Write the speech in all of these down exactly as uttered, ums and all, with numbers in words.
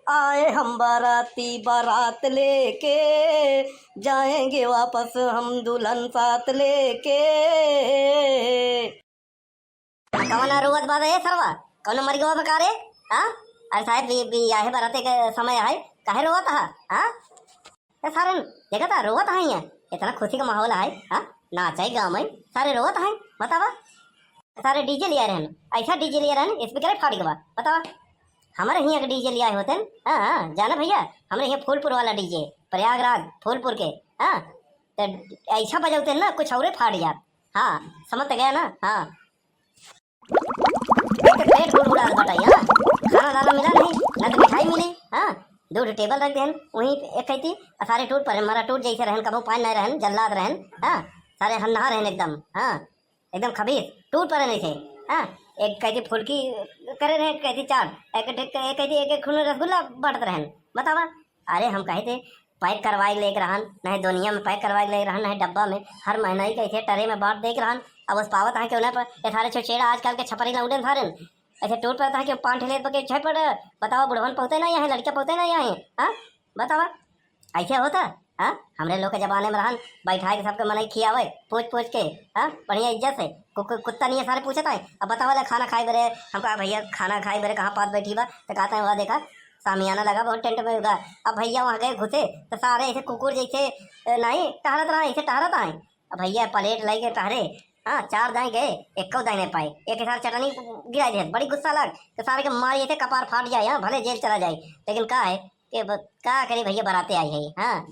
आए हम बाराती, बारात लेके जाएंगे वापस हम दुल्हन साथ लेके। कौन रोवत बा ए सरवा? कौनो मर गवा बा का रे? हाँ? अरे साहेब, बि-, बियाहे बराते के समय है, काहे रोवत हा? हाँ? ए सारे, देखा था, रोवत है यहाँ। इतना खुशी का माहौल है, हाँ? नाचे गावे, सारे रोवत हैं, बतावा। सारे डीजे लिया रहन, ऐसा डीजे लिया रहन, स्पीकर फाट गवा, बतावा। हमारे हियाँ के डीजे लिया होते हैं, हाँ, हाँ, जाना भैया, हमारे हियाँ फूलपुर वाला डीजे, प्रयागराज, फूलपुर के, हाँ, तो ऐसा बजौते हैं ना, कुछ औरे फाट जात। हाँ, समझ तो गया ना? हाँ। एक तो पेट गुड़गुड़ात बाटे, हाँ? खाना दाना मिला नहीं, ना तो मिठाई मिली, हाँ? दो ठो टेबल रख देहन, वहीं एक कहती, आ सारे टूट पड़े, मारा टूट जैसे रहन, कबो पानी नहीं रहन, जल्लाद रहन, हाँ? सारे हन्ना रहन एकदम, हाँ? एकदम खबीस, टूट पड़े नहीं थे, हाँ? एक कहती फुल्की करे रहे, एक कहती चाट, एक, एक, एक कहती एक, एक खून रसगुल्ला बांटत रहन, बतावा। अरे हम कहे थे, पैक करवाए लेके रहन, नहीं दुनिया में पैक करवाए लेके रहन, नहीं डब्बा में, हर महीना ही कैसे ट्रे में बांट देके रहन। अब उस पावत है कि उन्हें पर, ये सारे छुछेड़ा आजकल के छपरी लौंडे सारे, ऐसे टूट पड़ता है कि पान ठेले पर के छे पड़, बतावा, बुढ़वन पहुँचे ना यहाँ, लड़का पहुँचे ना यहाँ, हाँ? बतावा, ऐसे होता? हाँ, हमरे लोग के जमाने में रहन, बैठाए के सबके मनई खियावे, पूछ पूछ के, हाँ, बढ़िया इज्जत से। कु-, कु-, कुत्ता नहीं है, सारे पूछता है। अब बतावा ले, खाना खाए बरे, हम कहा, "भैया, खाना खाए बरे कहाँ पास बैठी बा?" तो कहता है, "वहाँ देखा, सामियाना लगा बहुत टेंट में होगा।" अब भैया वहाँ गए घुसे, तो सारे ऐसे कुकुर जैसे, ए, नहीं टहरत रहा, ऐसे टहरत आए। अब भैया प्लेट लेके टहरे, हाँ, चार दाएं गए, एको दाएं नहीं पाए, एक सार चटनी गिरा दे, बड़ी गुस्सा लग, तो सारे के मार, ये थे कपार फाट जाए, हाँ, भले जेल चला जाए, लेकिन का है कि ब-, का करी भैया, बराते आई है, हाँ।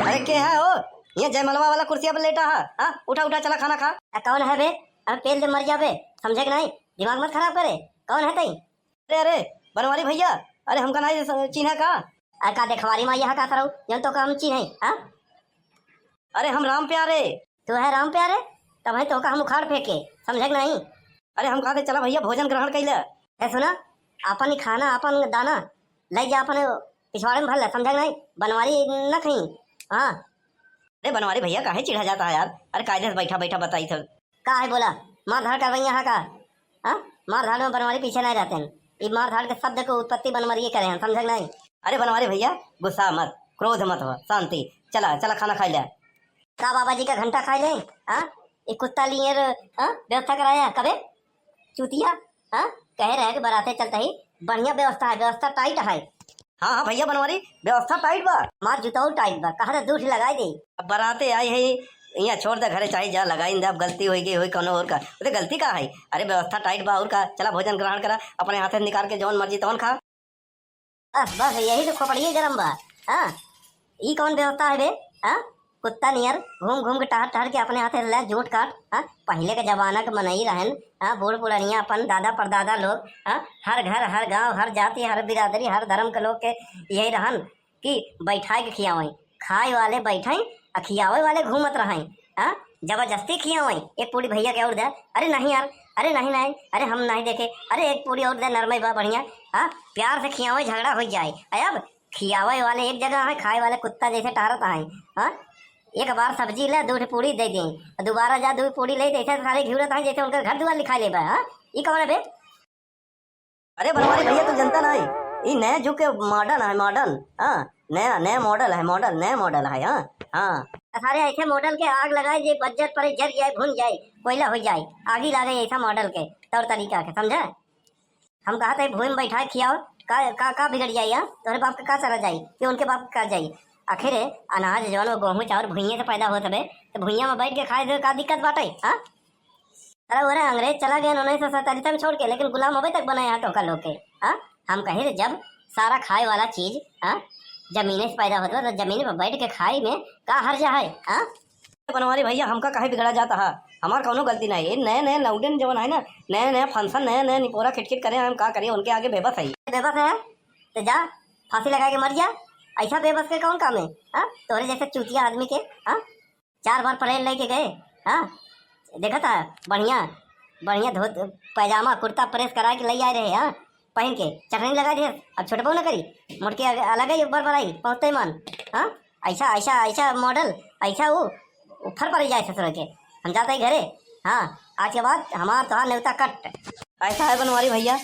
अरे के है हो? ये जयमलवा वाला कुर्सिया पर लेटा है, हाँ? उठा, उठा, चला खाना खा। आ, कौन है बे? अब पेल दे मर जाबे, समझे कि नहीं? दिमाग मत खराब करे। कौन है तई? अरे, अरे, बनवारी भैया, अरे हमका नहीं स-, चिन्हा का? आ, का देखवारी माँ यहाँ का सरऊ, जौन तो का हम चिन्हे, हाँ? अरे हम राम प्यारे। तू है राम प्यारे? तब है तो का हम उखाड़ फेंके, समझे कि नहीं? अरे हम कहा थे चला भैया भोजन ग्रहण कैले। ए सुना, आपन ही खाना, आपन दाना, ले जा अपने पिछवाड़े में भर ले, समझा कि नहीं? बनवारी न खई। हाँ। अरे बनवारी भैया, काहे चिढ़ा जाता है यार? अरे कायदे से बैठा बैठा बताई सब। का है बोला? मार धाड़ करवाई यहाँ का? हाँ? मार धाड़ में बनवारी पीछे नहीं रहते हैं। ये मार धाड़ के शब्द को उत्पत्ति बनवारी करे हैं, समझा कि नहीं? अरे बनवारी भैया, गुस्सा मत, क्रोध मत हो, शांति। चला, चला खाना खाई ले। का बाबा जी का घंटा खाई ले? हाँ? ये कुत्ता लिए रे, हाँ? व्यवस्था कराया कबे? चूतिया, हाँ? कहे रहे कि बराते चलते ही बढ़िया व्यवस्था है, व्यवस्था टाइट है। हाँ, हाँ भैया बनवारी, व्यवस्था टाइट बा। मार जुताऊ टाइट बा, कहा था दूठ लगाई दे। अब बराते आई है, यहाँ छोड़ दे घरे, चाहे जा लगाई दे, अब गलती होई गई होई कौनो और का। अरे गलती का है? अरे व्यवस्था टाइट बा और का, चला भोजन ग्रहण करा, अपने हाथे से निकाल के जौन मर्जी तौन खा। बस, बस, यही तो खोपड़िए गरम बा। हाँ, ई कौन व्यवस्था है बे? हाँ, कुत्ता नियर घूम घूम के टहर टहर के अपने हाथे ले जूठ काट। हाँ, पहिले के जमाना के मनई रहन, हाँ, बूढ़ पुरनिया अपन दादा परदादा लोग, हाँ, हर घर, हर गांव, हर जाति, हर बिरादरी, हर धर्म के लोग के यही रहन कि बैठाए के खियावई, खाए वाले बैठई, आ खियावे वाले घूमत रहई। हाँ, जबरदस्ती खियावई, एक पूड़ी भैया के और दे, अरे नहीं यार, अरे नहीं, नहीं, अरे हम नहीं देखे, अरे एक पूड़ी और दे, नरमई बा बढ़िया। हाँ, प्यार से खियावई, झगड़ा हो जाए। अरे अब खियावे वाले एक जगह है, खाए वाले कुत्ता जैसे टहरत है। हाँ, एक बार सब्जी ले, दो ठे पूड़ी दे दें, दोबारा जा, दो पूड़ी ले, जैसे सारे घिउरत है, जैसे उनका घर दुआर लिखा लेबा। हाँ, ई कौन है बे? अरे बनवारी भैया, तू जनता नहीं, ई नया जुग के मॉडल है, मॉडल। हाँ, नया, नया मॉडल है, मॉडल, नया मॉडल है। हाँ, हाँ। सारे ऐसे मॉडल के आग लगाए जे बज्जर पड़े, जर जाए, भुन जाए, कोयला हो जाए, आगी लागे ऐसा मॉडल के तौर तरीका के, समझे? हम कहा थे भूमि में बैठा के खियाओ, का, का, का बिगड़ जाई? हाँ, तोहरे बाप के का चला जाई कि उनके बाप के का जाई? आखिर अनाज जौन वो गेहूं चाउर भुइये से पैदा होत हवे, तो भुइया में बैठ के खाए से का दिक्कत बाटे? हाँ, अरे, अरे, अंग्रेज चला गए उन्नीस सौ सैंतालीस में छोड़ के, लेकिन गुलाम अबे तक बने हैं टोका लोग के। हाँ, हम कहे थे, जब सारा खाए वाला चीज, हाँ, जमीने से पैदा होता है, तो जमीन पर बैठ के खाए में का हर्जा है? हाँ, बनवारी भैया, हमका काहे बिगड़ा जाता है? हमार कौनो गलती नहीं। ये नए नए लौंडन जवन है ना, नए नए फंक्शन, नए नए निपोरा खिटखिट करे, हम का करिए, उनके आगे बेबस है। बेबस है, तो जा फांसी लगा के मर जा। ऐसा बेबस के कौन काम है? हाँ, तोरे जैसे चूतिया आदमी के। हाँ, चार बार परेड लेके गए। हाँ, देखा था, बढ़िया बढ़िया धोत पैजामा कुर्ता प्रेस करा के ले आए रहे। हाँ, पहन के चटनी लगा दे, अब छोटबो ना करी, मोटके अलग ही ऊपर बढ़ाई पहुँचते मन। हाँ, ऐसा ऐसा ऐसा मॉडल, ऐसा वो ऊपर पड़ जाए ससुर के। हम जाते ही घरे। हाँ, आज के बाद हमार तोहार नेवता कट। ऐसा है बनवारी भैया,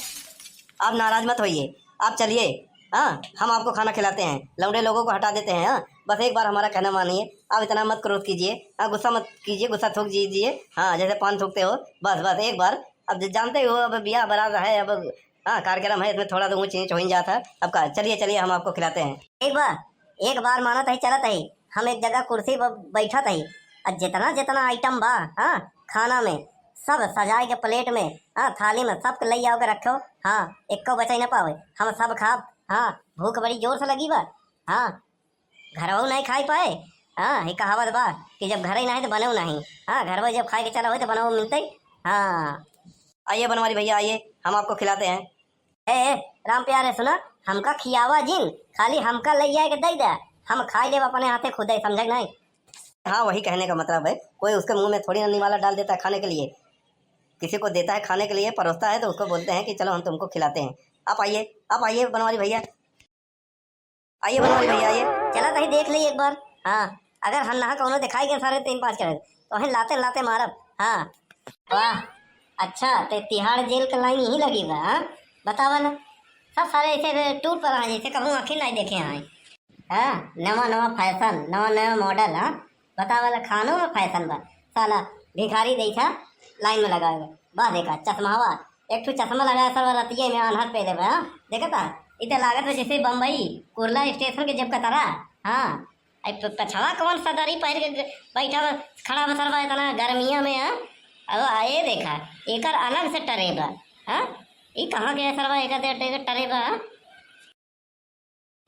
आप नाराज मत होइए, आप चलिए। हाँ, हम आपको खाना खिलाते हैं, लौंडे लोगों को हटा देते हैं। हाँ, बस एक बार हमारा कहना मानिए, आप इतना मत क्रोध कीजिए। हाँ, गुस्सा मत कीजिए, गुस्सा थूक दीजिए। हाँ, जैसे पान थूकते हो, बस बस एक बार। अब ज-, जानते ही हो, अब ब्याह बारात है, अब हाँ, कार्यक्रम है, इसमें थोड़ा तो ऊंच नीच हो ही जाता है। अब का, चलिए चलिए, हम आपको खिलाते हैं। एक बार, एक बार मानत ही, चलत ही, हम एक जगह कुर्सी पर बैठत ही, और जितना जितना आइटम बा, हाँ, खाना में, सब सजाए के प्लेट में, हाँ, थाली में, सबके लइ आओ के रखो। हाँ, एको बचई न पावे, हम सब खाब। हाँ, भूख बड़ी जोर से लगी बा। हाँ, घरवो नहीं खाई पाए। हाँ, ये कहावत बा कि जब घरे नहीं तो बने नहीं। हाँ, घरवो जब खाए के चला हो तो बनवो मिलते। हाँ, आइए बनवारी भैया, आइए, हम आपको खिलाते हैं। ए, ए, राम प्यारे, सुना, हमका खियावा जिन, खाली हमका लइ आए के दइ दे, हम खाई लेब अपने हाथे खुदे, समझे नहीं? हाँ, वही कहने का मतलब है, कोई उसके मुंह में थोड़ी ना निवाला डाल देता है खाने के लिए। किसी को देता है खाने के लिए, परोसता है, तो उसको बोलते हैं कि चलो, हम तुमको खिलाते हैं। आप आइए, आप आइए बनवारी भैया, आइए बनवारी भैया, आइए। चला तही देख ली एक बार। हाँ, अगर हम नहा कौनो दिखाई गए सारे तीन पाँच करे, तो हम लाते लाते मारब। हाँ। वाह, अच्छा, ते तिहाड़ जेल के लाइन यही लगी बा, हाँ? बतावा ना, सब सारे ऐसे टूट पड़ा है, जैसे कहूँ आँखें नहीं देखे हैं। हाँ, नवा नवा फैशन, नवा नवा मॉडल, हाँ? बतावा ला, खानो में फैशन बा। साला भिखारी जैसा लाइन में लगा हुआ। वाह, देखा, चश्मावा, एक ठो चश्मा लगाया सरवा रतिये में, आन्हर पेले बा, हाँ? देखा था, इते लागत बा जैसे बम्बई कुर्ला स्टेशन के जब कतरा। हाँ, आई प-, पछवा कौन सदरी पहिर के ग-, बैठा बा, खड़ा बा सरवा इतना गर्मिया में, हाँ? अब आए देखा, एकर अलग से टरे बा, हाँ? ई कहाँ के है सरवा, एकर दे, दे, टरे बा, हाँ?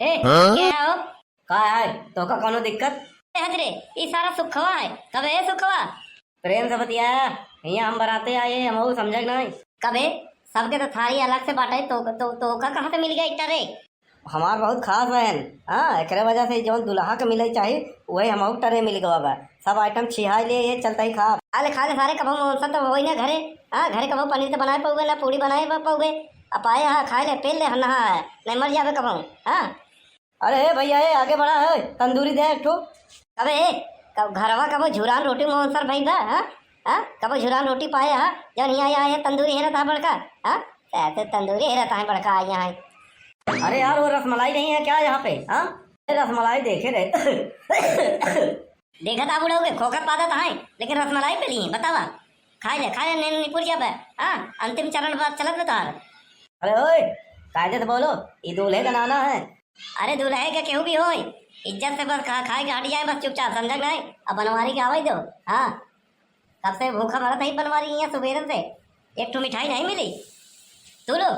ए, हाँ? के हो? का है? तोका कौनो दिक्कत? ए हजरे, ई सारा सुखवा है। कबे है सुखवा? प्रेम से बतिया, हियाँ हम बराते आए, हम समझे नहीं। कबे? सबके तो थारी अलग से बाटे, तो, तो, तोका कहाँ से मिल गया इतना रे? हमार बहुत खास बहन, हाँ, एकरे वजह से जौन दुल्हा के मिले चाही, वही हमहू टरे मिल गवा बा। सब आइटम छिहाई ले, ये चलता ही खा। खा ले, खा ले सारे, कबहू मौसम तो होई ना घरे। हाँ, घरे कबहू पनीर तो बनाए पाउबे, ना पूड़ी बनाए पा-, पाउबे। अब आए, हाँ, खाए ले, पेल ले, नहा है, नहीं मर जाबे कबहू। हाँ। अरे, ए भैया, ए, आगे बढ़ा है, तंदूरी दे एक ठो। अबे, ए, क-, घरवा कबो झुरान रोटी मौसर भई बा, हाँ? हाँ? कबो झुरान रोटी पाए, हाँ? जौन हियाँ आए, आए, तंदूरी हेरत है बड़का, हाँ? ऐसे तंदूरी हेरत है बड़का, यहाँ है। अरे यार, वो रसमलाई नहीं है क्या यहाँ पे, हाँ? ए, रसमलाई देखे रहे। देखत आ बुढ़ऊ के खोखत पादत है, लेकिन रसमलाई पे ली, बतावा। खाए ले, खाए ले, ने-, निपुर जाबे। हाँ, अंतिम चरण बा, चलत बा तोहार। अरे ओए, कायदे से बोलो, ई दूल्हे का नाना है। अरे दूल्हे के केहू भी होए, इज्जत से बस खा, खाए के हट जाए बस चुपचाप, समझा नहीं? अब बनवारी के आवे दो। हाँ, कब से भूखा मरत है बनवारी यहाँ सुबेरन से, एक ठो मिठाई नहीं मिली। तू लो,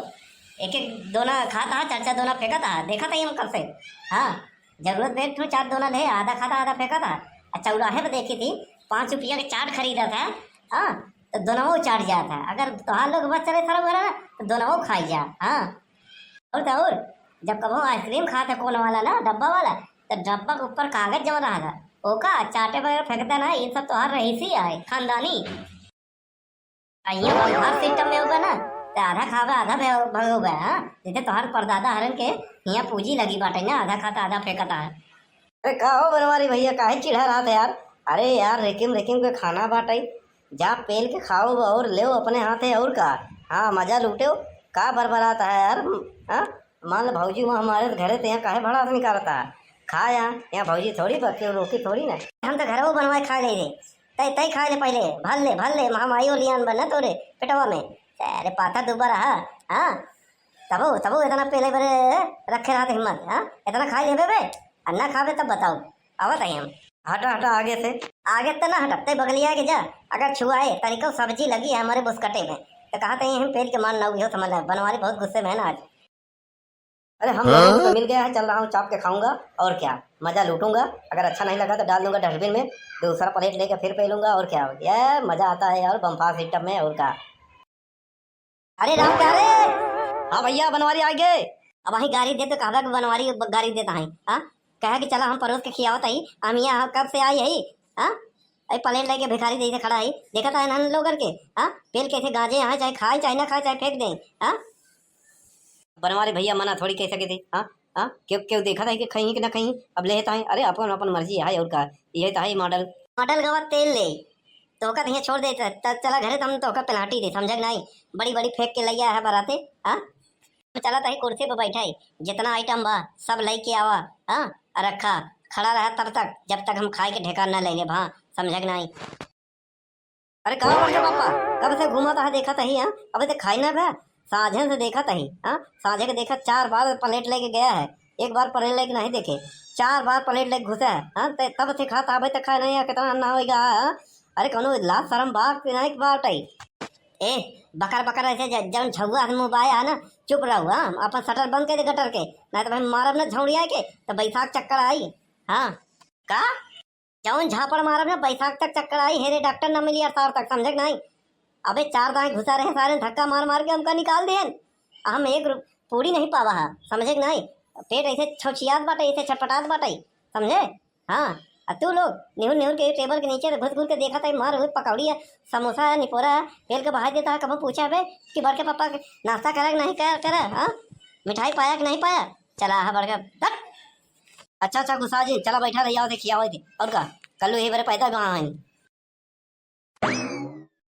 एक एक दोना खाता, चार चार दोना फेंकत है, देखत है हम कब से। हाँ, जरूरत बे, एक ठो चाट दोना ले, आधा खाता, आधा फेंकत है। अच्छा, चौराहे पे देखी थी, पाँच रुपया के चाट खरीदा था, हाँ, तो दोनों चाट जात है। अगर तोहार लोग बस चले सारा वाला ना, तो दोनों खाई जा, हाँ। और तो और, जब कबो आइसक्रीम खात है कोन वाला ना, डब्बा वाला, तो डब्बा के ऊपर कागज जमा रहा था, ओका चाटे बगैर फेंकता ना, ये सब तोहार रहीसी है, खानदानी। आ, हियाँ बम्फार सिस्टम में होगा ना, तो आधा खाबे, आधा भे-, भगोबे, हाँ? जैसे तोहार परदादा हरन के हियाँ पूंजी लगी बाटे ना, आधा खाता, आधा फेंकता है। अरे का हो बनवारी भैया, काहे चिढ़ा रहा था यार? अरे यार, रेकिम रेकिम के खाना बाटे, जा पेल के खाओ और लेओ अपने हाथे और का। हाँ, मजा लूटो, का बरबरात है यार? हाँ, मान लो भौजी वहाँ हमारे घरे, तो यहाँ काहे भड़ास निकालता है? खा यहाँ, यहाँ भौजी थोड़ी बा, केहू रोकी थोड़ी ना। हम तो घरवो बनवाए खा ले रे, तय तय खा ले पहले, भर ले, भर ले, हम आयो लियान बा ना तोरे पेटवा में। अरे पाथा दुबर रहा, हाँ? तबो, तबो इतना पेले बरे रखे रहत हिम्मत, हाँ? इतना खा लेबे बे? आ ना खाबे तब बताओ, आवत है हम। हटा, हटा आगे से। आगे त ना हटब, तय बगलिया के जा, अगर छुआए, तनिको सब्जी लगी है हमारे बुसकटे में, तो कहा तय हम पेल के मान ना, उहो समझ ले, बनवारी बहुत गुस्से में है ना आज। अरे हम लोगों को तो मिल गया है, चल रहा हूँ चाप के खाऊंगा और क्या, मजा लूटूंगा। अगर अच्छा नहीं लगा तो डाल दूंगा डस्टबिन में, दूसरा प्लेट लेके फिर पेलूंगा और क्या। ये मजा आता है यार बम्फार सिस्टम में, और क्या। अरे राम प्यारे। हाँ भैया, बनवारी आ गए। अब वही गारी दे तो कहबा कि बनवारी ब-, गारी देता है, हाँ? कहे कि चला हम परोस के खियावत हई, हम यहाँ कब से आई हई, हाँ? अरे प्लेट लेके भिखारी जैसे खड़ा है, देखत है ना लोगन के, हाँ? पेल कैसे गाजे यहाँ, चाहे खाए, चाहे ना खाए, चाहे फेंक दें, हाँ? बनवारी भैया मना थोड़ी कह सके थे, हाँ? हाँ? क्यों, क्यों देखत है कि खई कि ना खई, अब लेत है, अरे अपन, अपन मर्जी है और का, ये तो है मॉडल। मॉडल गवा तेल ले, तोहका तो यहाँ छोड़ देता, त-, चला घरे, तो हम तोहका पेनाल्टी दे, समझा कि नहीं? बड़ी, बड़ी फेंक के लैया है बराते, हाँ? चला तही कुर्सी पे बैठा ही, जितना आइटम बा सब लेके आवा। हाँ, और रखा, खड़ा रहा तब तक, जब तक हम खाए के ठेकान ना ले लेब। हाँ, समझे कि नहीं? अरे का बड़का पापा, कब से घूमा तहा देखा तही? हाँ, अबे तो खाई ना बे। साझे से देखा तही, हाँ, साझे के देखा, चार बार प्लेट लेके गया है, एक बार प्लेट लेके नहीं देखे, चार बार प्लेट लेके घुसा है। हाँ, ते तब से खाता, अबे तक खाए नहीं है, कितना अन्ना होएगा? हाँ, अरे कौनो लाज शरम बात नहीं बात है। ए, बकर बकर ऐसे ज-, जौन झौआ से मुँह बाया है ना, चुप रहो। हाँ, अपन शटर बंद कर दे गटर के, नहीं तो भाई मारब ना झौड़िया के, तो बैसाख चक्कर आई। हाँ, का? जौन झापड़ मारब ना, बैसाख तक चक्कर आई, हेरे डॉक्टर ना मिली अड़तार तक, समझे कि नहीं? अबे चार दाएं घुसा रहे सारे, धक्का मार मार के हमका निकाल दिहन। हम एक रु-, पूरी नहीं पावा है, समझे कि नहीं? पेट ऐसे छौछियात बाटे, ऐसे छटपटात बाटे, समझे? हाँ, आ तू लोग निहुर निहुर के टेबल के नीचे से घुस घुस के देखा था, मार हुई पकौड़ी है, समोसा है, निपोरा है, पेल के बहा देता है। कबो पूछा बे कि बड़के पापा के नाश्ता करे कि नहीं कर, करे? हाँ, मिठाई पाया कि नहीं पाया? चला है बड़का, धत। अच्छा अच्छा गुस्सा जी, चला बैठा रहिया, देखिया होई थी। और का, कल यही बरे पैदा कहाँ आई?